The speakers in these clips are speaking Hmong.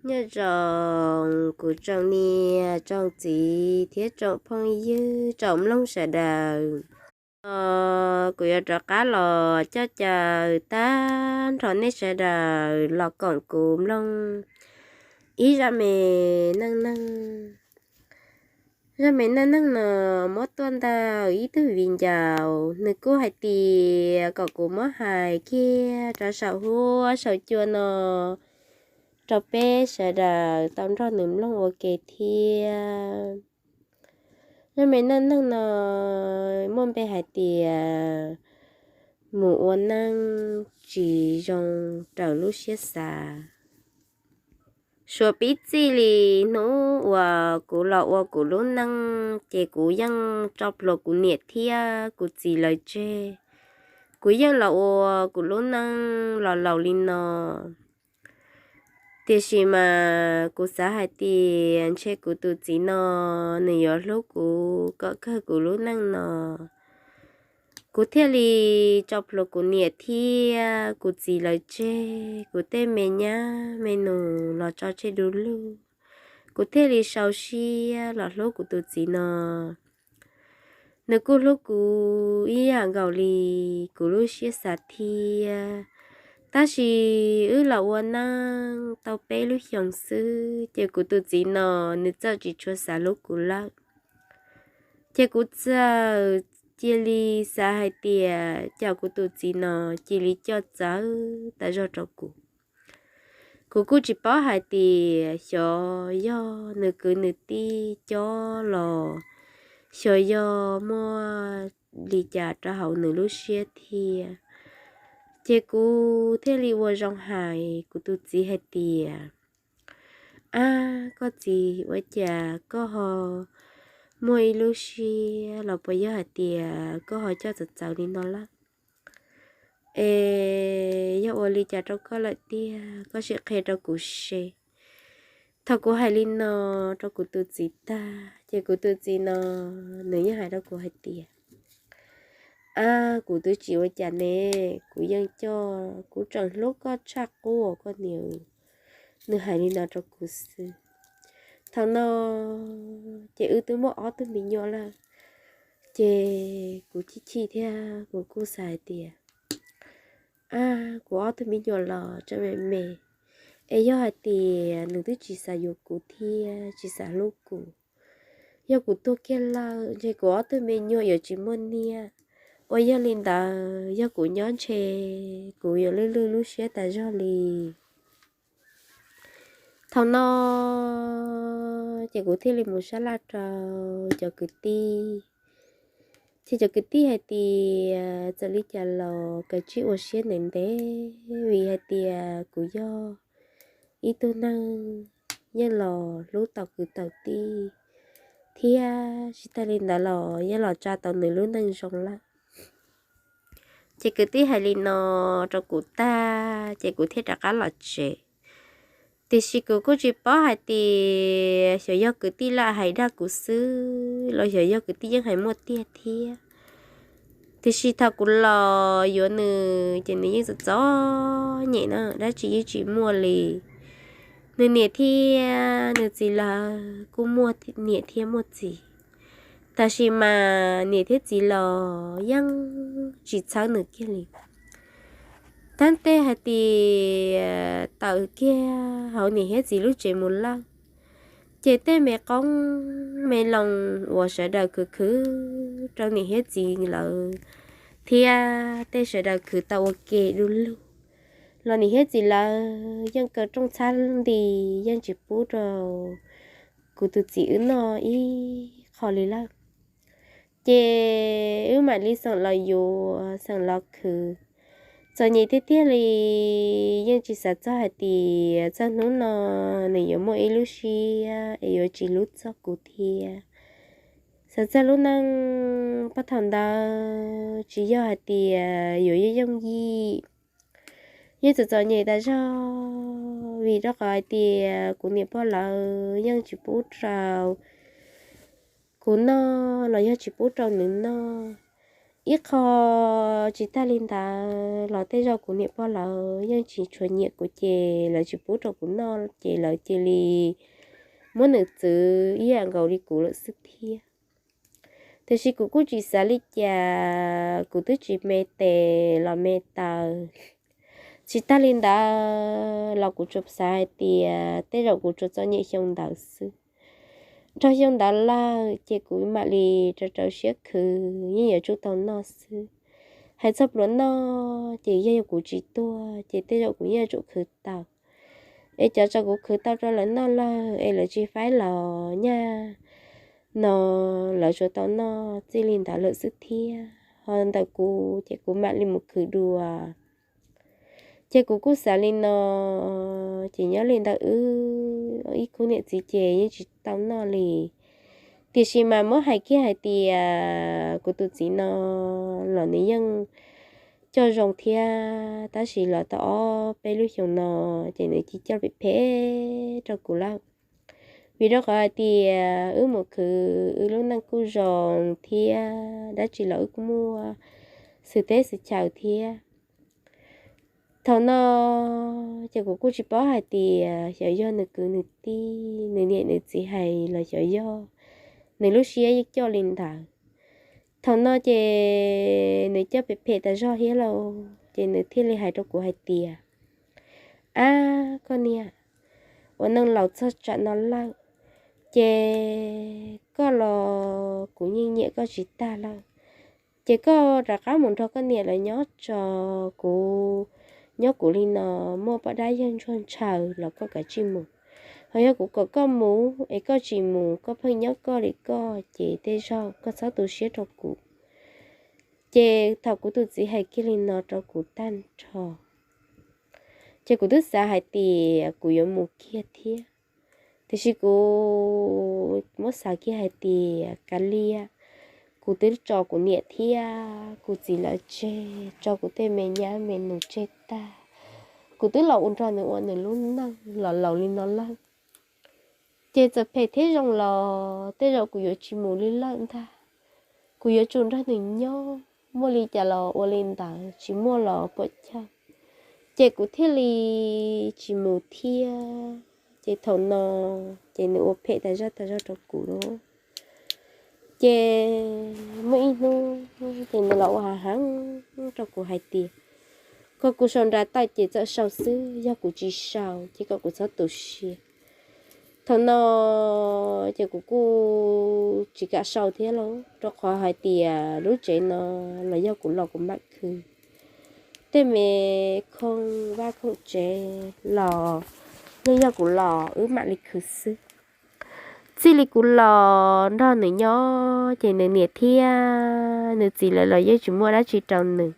Nyob zoo kuv tsoom niam tsoom txiv thiab tsoom phooj ywg tsoom mloog sawv daws. Kuv yuav rov qab los coj caw tag nrho nej sawv daws los koom kuv mloog ib zaj me neej neeg. Zaj me neej neeg no muab tuaj ntawm ib tug viv ncaus, nws kuj hais tias kom kuv muab hais kiag rau saum huab saum cua no rau peb sawv daws tau nrog nws mloog ua ke thiab. Zaj me neej neeg no muaj npe hais tias mus ua neej tsis zoo raws lub siab xav. Suav pib txij li hnub uas kuv los ua kuv lub neej ces kuv yeej tso plhuav kuv niam thiab kuv txiv lawv tseg. Kuv yeej los ua kuv lub neej los laus li no. Tiam sis mas kuv xav hais tias ntshe kuv tus txiv no nws yuav hlub kuv kom kawg kuv lub neej no. Kuv thiaj li tso plhuav kuv niam thiab kuv txiv lawv tseg, kuv tej me nyab me nus los tso tseg du lug. Kuv thiaj li sau siab los hlub kuv tus txiv no. Nws kuj hlub kuv ib yam nkaus li kuv lub siab xav thiab. Tab sis wb los ua neej tau peb lub xyoos xwb ces kuv tus txiv no nws txawm tsis tshua xav hlub kuv lawm. Ces kuv txawm cia li xav hais tias cas kuv tus txiv no cia li coj txawv tas zog rau kuv. Kuv kuj tsis paub hais tias xyov yog nws kwv nws tij cob los xyov yog muaj li cas rau hauv nws lub siab thiab. Ces kuv thiaj li ua zoo hais kuv tus txiv hais tias, Ab, koj txiv, ua cas koj ho muaj ib lub siab los puas yog hais tias koj ho coj txawv txawv li no lawm? Es yog ua li cas rau koj lawm tiag, koj sim qhia rau kuv seb. Thaum kuv hais li no rau kuv tus txiv tag ces kuv tus txiv no nws yeej hais rau kuv hais tias, Ab, kuv twb tsis ua cas ne, kuv yeej coj, kuv tseem hlub koj tshaj qub koj niam. Nws hais li no rau kuv xwb. Thaum no ces wb twb muaj ob tug me nyuam lawm. Ces kuv chim chim thiab kuv kuj xav hais tias, Ab, kuv ob tug me nyuam los tseem me me, es yog hais tias nws twb tsis xav yuav kuv thiab tsis xav hlub kuv, yog kuv tuag kiag lawm ntshe kuv ob tug me nyuam yuav tsis muaj niam. Uas yog li ntawd yog kuv nyob ntshe kuv yuav lwj lwj lub siab tas zog li. Thaum no ces kuv thiaj li mus sab laj rau cov kwv tij. Ces cov kwv tij hais tias txawm li cas los kav tsij ua siab ntev ntev, vim hais tias kuv yog ib tug neeg yeej los hlub tau kwv tau tij, thiab tsis tag li ntawd los yeej los tsa tau nws lub neej zoo lawm. Ces kwv tij hais li no rau kuv tag ces kuv thiaj rov qab los tsev. Tiam sis kuv kuj tsis paub hais tias xyov yog kwv tij lam hais dag kuv xwb los xyov yog kwv tij yeej hais muaj tiag thiab. Tiam sis thaum kuv los yuav nws ces nws yeej txom txom nyem na, dab tsi yeej tsis muaj li. Nws niam thiab nws txiv lawv kuj muaj niam thiab muaj txiv, tab sis mas niam thiab txiv los yeej tsis txhawb nws kiag li. Tab tej hais tias tawm kiag hauv niam thiab txiv lub tsev mus lawm, ces tej me qoob me loo uas sawv daws khwv khwv rau niam thiab txiv lawv thiab tej sawv daws khwv tau ua ke du lug los niam thiab txiv lawv yeej kaw rooj txhab nti, yeej tsis pub rau kuv tus txiv wb noj ib qho li lawm. Ces wb mam li xeem los yuav xeem los khwv, txom nyem tiag tiag li. Yeej tsis xav txog hais tias txog hnub no nws yuav muaj ib lub siab es yuav tsis hlub txog kuv thiab. Xav txog lub neej pog thaum ntawd tsis yog hais tias yuav yooj yooj yim, yeej txom txom nyem tas zog, vim rau qhov hais tias kuv niam pog lawv yeej tsis pub rau kuv noj los yog tsis pub rau nws noj. Ib qho tsis tag li ntawd los tej zaum kuv niam pog lawv yeej tsis tshua nyiam kuv ces lawv tsis pub rau kuv noj ces lawv cia li muab nws txwv ib yam nkaus li kuv lawm xwb thiab. Tiam sis kuv kuj tsis xav li cas, kuv twb tsis me tes los me taw. Tsis tag li ntawd los kuv tsuas xav hais tias tej zaum kuv tsuas txom nyem xyoo ntawd xwb. Nrog xyoo ntawd lawm ces kuv mam li rau rau siab khwv yeej yuav tsum tau noj xwb. Hais txog pluas noj ces yog yog kuv tsis tuag ces tej zaum kuv yeej yuav tsum khwv tau. Es cov tsav kuv khwv tau rau lawv noj lawm es lawv tsis faib los nyaj no lawv tsuas tau noj txij li ntawd lawm xwb thiab. Ho ntawm kuv ces kuv mam li mus khwv dua. Ces kuv kuj xav li no, ces nyob li ntawm wb ib khub niam txiv ces yeej tsis tau noj li. Tiam sis mas muab hais kiag hais tias kuv tus txiv no los nws yeej coj zoo thiab, tab sis los tau ob peb lub xyoo no ces nws cia li coj phem phem rau kuv lawm. Vim rau qhov hais tias wb mus khwv wb lub neej kuj zoo thiab, dab tsi los wb kuj muaj xwm teb xwm chaw thiab. Thaum no ces kuv kuj tsis paub hais tias xyov yog nws kwv nws tij nws niam nws txiv hais los xyov yog nws lub siab yeej coj li ntawd. Thaum no ces nws coj phem phem tas zog thiab lauj, ces nws thiaj li hais rau kuv hais tias, Ab koj niam, ua neej laus txog tsam no lawm, ces koj los kuv yeej nyiam koj tsis tag lawm. Ces koj rov qab mus nrog koj niam lawv nyob tso, kuv nyob kuv li no, muaj poj dab yawg ntsuag ntshaw los koj kav tsij mus. Ho yog kuv kom koj mus es koj tsis mus, koj pheej nyob koj li koj ces tej zaug koj txhob tu siab rau kuv. Ces thaum kuv tus txiv hais kiag li no rau kuv tag nrho, ces kuv twb xav hais tias kuv yuav mus kiag thiab. Tiam sis kuv muab xav kiag hais tias kav liam, kuv twb tso kuv niam thiab kuv txiv lawv tseg, tso kuv tej me nyab me nus tseg tag. Kuv twb los ua nrog nws ua nws lub neej los laus li no lawm. Ces txawm phem thiab zoo los tej zaum kuv yuav tsis mus li lawm ntag. Kuv yuav tsum nrog nws nyob, muaj li cas los ua li ntawd, tsis muaj los puam chawj. Ces kuv thiaj li tsis mus thiab. Ces thaum no ces nws ua phem tas zog tas zog rau kuv lauj. Ces muaj ib hnub ces nws los ua hav heev rau kuv hais tias, kom kuv sau nra tawm ces txawm sau xwb, yog kuv tsis sau ces kom kuv txhob tu siab. Thaum no ces kuv kuj tsis kam sau thiab lauj, rau qhov hais tias lub tsev no los yog kuv los kuv mam khwv. Tej me khoom vaj khoom tsev los yeej yog kuv los wb mam li khwv xwb. Txij li kuv los nrog nws nyob ces nws niam thiab nws txiv lawv los yeej tsis muaj dab tsi rau nws.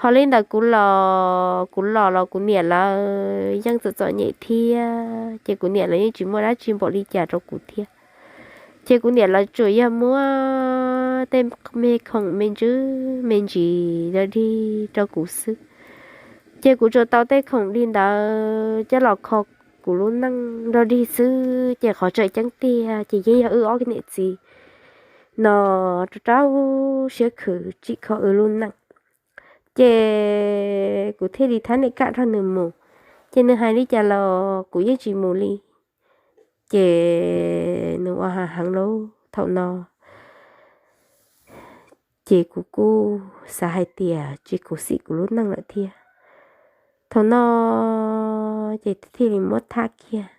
Ho li ntawd kuv los kuv los los kuv niam lawv yeej txom txom nyem thiab, ces kuv niam lawv yeej tsis muaj dab tsi npaum li cas rau kuv thiab. Ces kuv niam lawv tsuas yog muab tej me khoom me ntsis me ntsis dog dig rau kuv xwb. Ces kuv tsuas tau tej khoom li ntawd coj los kho kuv lub neej dog dig xwb, ces qhov tseem ceeb tiag ces yeej yog wb ob niam txiv no rau rau siab khwv tsim kho wb lub neej. Ces kuv thiaj li thab niam kam nrog nws mus, ces nws hais li cas los kuv yeej tsis mus li. Ces nws ua hav heev lauj thaum no. Ces kuv kuj xav hais tias tsis kuv xim kuv lub neej lawm thiab. Thaum no ces thiaj li muab tham kiag,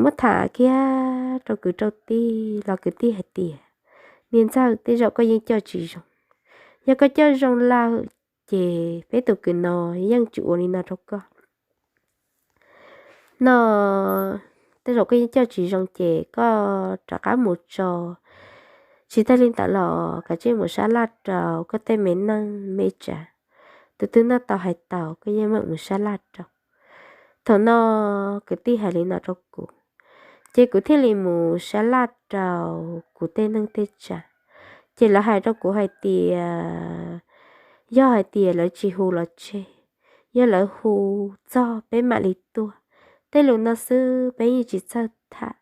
muab tham kiag rau kwv rau tij los kwv tij hais tias, niag ntxawg, tej zaum koj yeej coj tsis zoo. Yog koj coj zoo lawm ces peb tus kwv no yeej tsis ua li no rau koj no. Tej zaum koj yeej coj tsis zoo ces koj rov qab mus tso. Tsis tag li ntawd los kav tsij mus sab laj rau koj tej me neej me tsav. Tus twg noj tau hais tau koj yeej meem mus sab laj rau. Thaum no kwv tij hais li no rau kuv, ces kuv thiaj li mus sab laj rau kuv tej neej tej tsav. Ces lawv hais rau kuv hais tias, yog hais tias lawv tsis hu los tseg, yog lawv hu txog peb mam li tuaj. Tej lus no xwb peb yeej tsis txawj tham.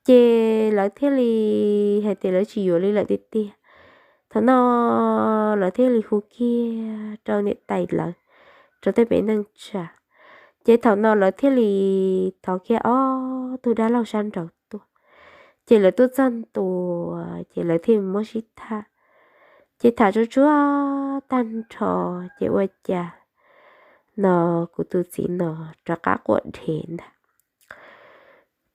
Ces lawv thiaj li hais tias lawv tsis yuav li lawm tiag tiag. Thaum no lawv thiaj li hu kiag rau niam tais lawv, rau tej me neej tsa. Ces thaum no lawv thiaj li thov kiag ob tug dab laug sab nraud tuaj. Ces lawv tuaj txog ntua, ces lawv thiaj muab sib tham. Ces tham tsuag tsuag tag nrho, ces ua cas no kuv tus txiv no rov qab quaj dhev ntag.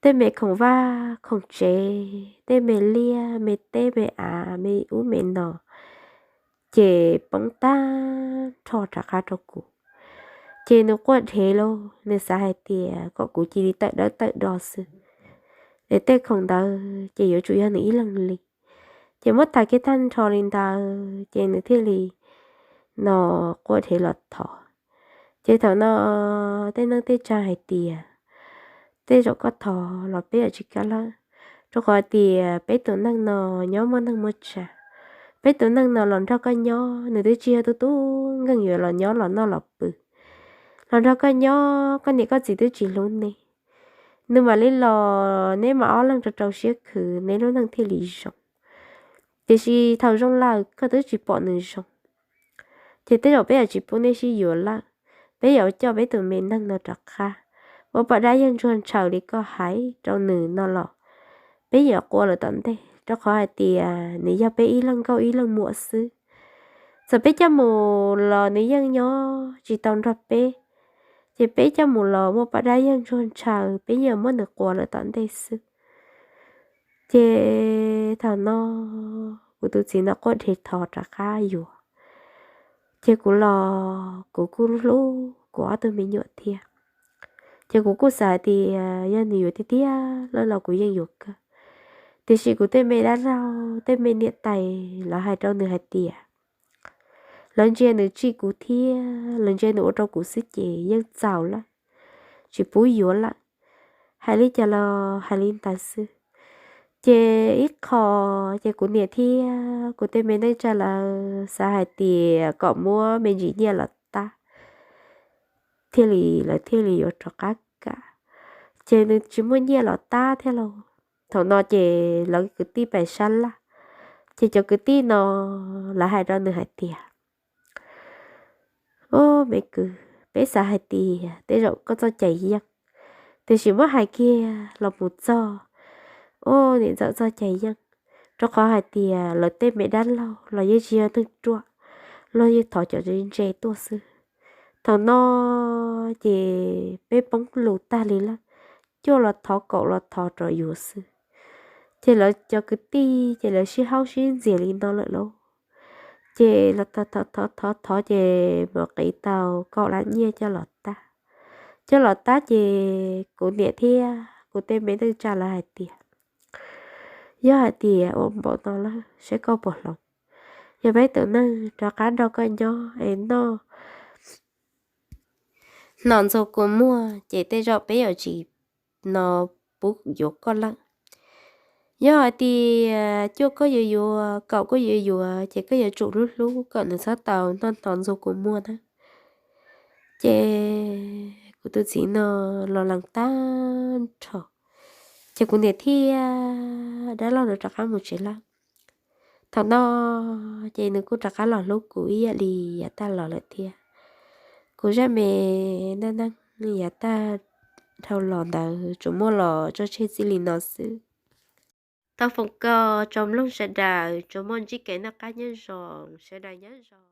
Tej me khoom vaj khoom tsev, tej me liaj me teb me av me ub me no, ces poob tag nrho rov qab rau kuv. Ces nws quaj dhev lauj, nws xav hais tias kom kuv cia li tawm dawb tawm do xwb, es tej khoom ntawd ces yuav tsum yog nws ib leeg li. Ces muab tham kiag tag nrho li ntawd ces nws thiaj li no quaj dhev los thov. Ces thaum no tej neej tej tsa hais tias, tej zaum koj thov los peb yuav tsis kam lawm, rau qhov tias peb tus neeg no nyob muaj neej muaj tsa. Peb tus neeg no los nrog koj nyob, nws twb tsis yog tus tub nkeeg yuav los nyob los noj los pw. Los nrog koj nyob, koj niam koj txiv twb tsis hlub neb, nws mam li los neb mam ob leeg rau rau siab khwv, neb lub neej thiaj li zoo. Tiam sis thaum zoo lawm koj twb tsis pom nws zoo, ces tej zaum peb yuav tsis pub neb sib yuav lawm. Peb yuav coj peb tus me neeg no rov qab, ua poj dab yeej ntsuag ntshaw li koj hais rau nws no los peb yuav quas lawm tom ntej, rau qhov hais tias nws yog peb ib leeg nkauj ib leeg muam xwb. Txawm peb coj mus los nws yeej nyob tsis tau nrog peb, ces peb coj mus los muaj poj dab yeej ntsuag ntshaw, peb yeej muab nws quas lawm tom ntej xwb. Ces thaum no kuv tus txiv no quaj dhev thov rov qab yuav. Ces kuv los kuv kuj hlub kuv ob tug me nyuam thiab. Ces kuv kuj xav hais tias yog nws yuav tiag tiag lawm los kuv yeej yuav kawg. Tiam sis kuv tej me dab laug tej me niam tais lawv hais rau nws hais tias, lawv ntsia nws tsim kuv thiab lawv ntsia nws ua rau kuv xwb ces yeej txaus lawm, tsis pub yuav lawm. Hais li cas los hais li ntawd xwb. Ces ib qho, ces kuv niam thiab kuv tej me neej tsa lawv xav hais tias kom muab me ntsis nyiaj los tab, thiaj li lawv thiaj li yuav rov qab kam. Ces nws tsis muaj nyiaj los tab thiab lauj. Thaum no ces lawv kwv tij pem sab laj, ces cov kwv tij no lawv hais rau nws hais tias, ub me kwv, peb xav hais tias tej zaum koj txoj cai yeej, tiam sis muab hais kiag los mus txog ub niam ntxawm txoj cai yeej, rau qhov hais tias lawv tej me dab laug los yeej tsis yog neeg ruam, luag yeej thov cov ntse tuaj xwb. Thaum no ces peb poob lus tag li lawm, cuaj los thov kaum los thov rov yuav xwb. Ces lawv cov kwv tij ces lawv sib haub sib ntxias li no lawm lauj. Ces los thov thov thov ces mam qiv tau kaum lab nyiaj coj los tab. Coj los tab ces kuv niam thiab kuv tej me neej tsa lawv hais tias, yog hais tias ua npaum no lawm saib koj puas hloov, yog peb tus neeg rov qab nrog koj nyob es noj hno ntxuag kua muag ces tej zaum peb yuav tsis no pub yuav koj lawm. Yog hais tias cuaj koj yuav yuav, kaum koj yuav yuav ces koj yuav tsum hlub hlub kom nws txhob tau noj hno ntxuag kua muag na. Ces kuv tus txiv no los lees tag nrho, ces kuv niam thiab dab laug no rov qab mus tsev lawm. Thaum no ces nws kuj rov qab los hlub kuv ib yam li yav tag los lawm thiab. Kuv zaj me neej neeg yav tag dhau los ntawd tsuas muaj los tso tseg txij li no xwb. Thov foom koob tsoom mloog sawv daws tsuas muaj ntsib kev noj qab nyob zoo, sawv daws nyob zoo.